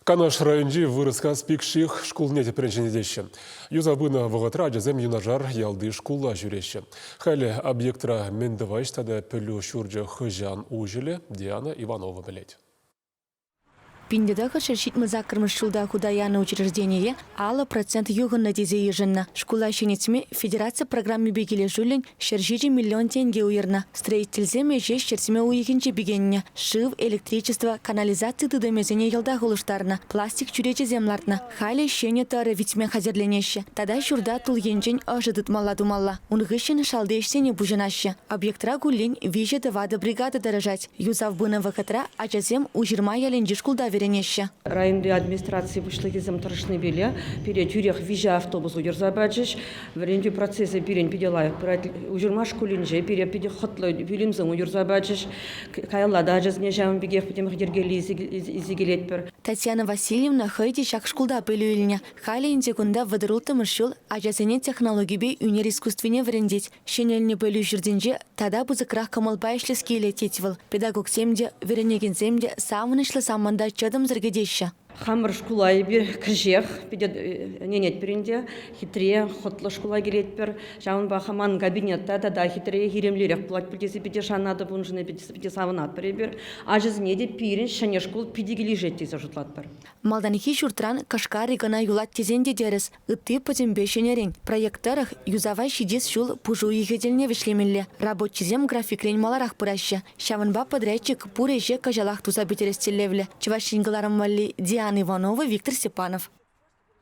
Канаш районӗнчи Вырӑскас Пикших шкулне тӗпрен ҫӗнетеҫҫӗ. Юсав пынӑ вӑхӑтра ачасем юнашар ялти шкула ҫӳреҫҫӗ. Халӗ объектра мӗн тӑваҫ тата пӗлӳ ҫурчӗ хӑҫан уҫӑлӗ, Диана Иванова пӗлет. 1978 ҫулта хута янӑ учреждение 50% юхӑннӑ тесе йышӑннӑ. Шкула ҫӗнетме федераци программипе килӗшӳллӗн 107 миллион тенкӗ уйӑрнӑ. Строительсем ӗҫе ҫӗртме уйӑхӗнче пикеннӗ. Шыв, электричество, канализаци тытӑмӗсене йӑлтах улӑштарнӑ, пластик чӳречесем лартнӑ. Халӗ ҫӗнӗ тӑрӑ витме хатӗрленеҫҫӗ тата ҫурта тул енчен ӑшӑ тытмалла тумалла. Ун хыҫҫӑн шалти ӗҫсене пуҫӑнаҫҫӗ. Объектра куллен виҫӗ-тӑватӑ бригада тӑрӑшать. Юсав пынӑ вӑхӑтра ачасем Уҫырма ялӗнчи шкулта вӗренеҫҫӗ. Районти администраци пуҫлӑхӗсем тӑрӑшнипеле пире тӳрех виҫӗ автобус уйӑрса пачӗҫ. Вӗрентӳ процесӗ пирӗн питӗ лайӑх пырать. Уҫырма шкулӗнче пире питӗ хӑтлӑ пӳлӗмсем уйӑрса пачӗҫ. Каялла та ачасене ҫавӑн пекех пӗтӗмех йӗркеллӗ илсе килетпӗр. Татьяна Васильевна хӑй те ҫак шкулта пӗлӳ илнӗ. Халӗ ӗнтӗ кунта 36-мӗш ҫул ачасене технологипе ӳнер искусствине вӗрентет. Ҫӗнелнӗ пӗлӳ ҫуртӗнче тата пысӑкрах кӑмӑлпа ӗҫлес килет, тет вӑл. Педагогсем те, вӗренекенсем те савӑнӑҫлӑ саманта чӑтӑмсӑр кӗтеҫҫӗ. Хамӑр шкула эпир кӗҫех питӗ ӗненетпӗр ӗнтӗ. Хитре, хӑтлӑ шкула килетпӗр. Ҫавӑнпа ман кабинетта тата хитре, илемлӗрех пулать пуль тесе питӗ шанатӑп, уншӑн питӗ савӑнатпӑр эпир. Ачасене те пирӗн ҫӗнӗ шкул питӗ килӗшет тесе шутлатпӑр. Малтанхи ҫуртран кӑшкарӗ кӑна юлать тесен те тӗрӗс. Ытти пӗтӗмпе ҫӗнӗрен. Проект тӑрӑх юсава ҫитес ҫул пуш уйӑхӗ тӗлне вӗҫлемелле. Рабочисем графикрен маларах пыраҫҫӗ. Ҫавӑнпа подрядчик пур ӗҫе кӑҫалах туса пӗтерес тӗллевлӗ. Чӑваш Ен кӑларӑм валли Диана Иванова, Виктор Степанов.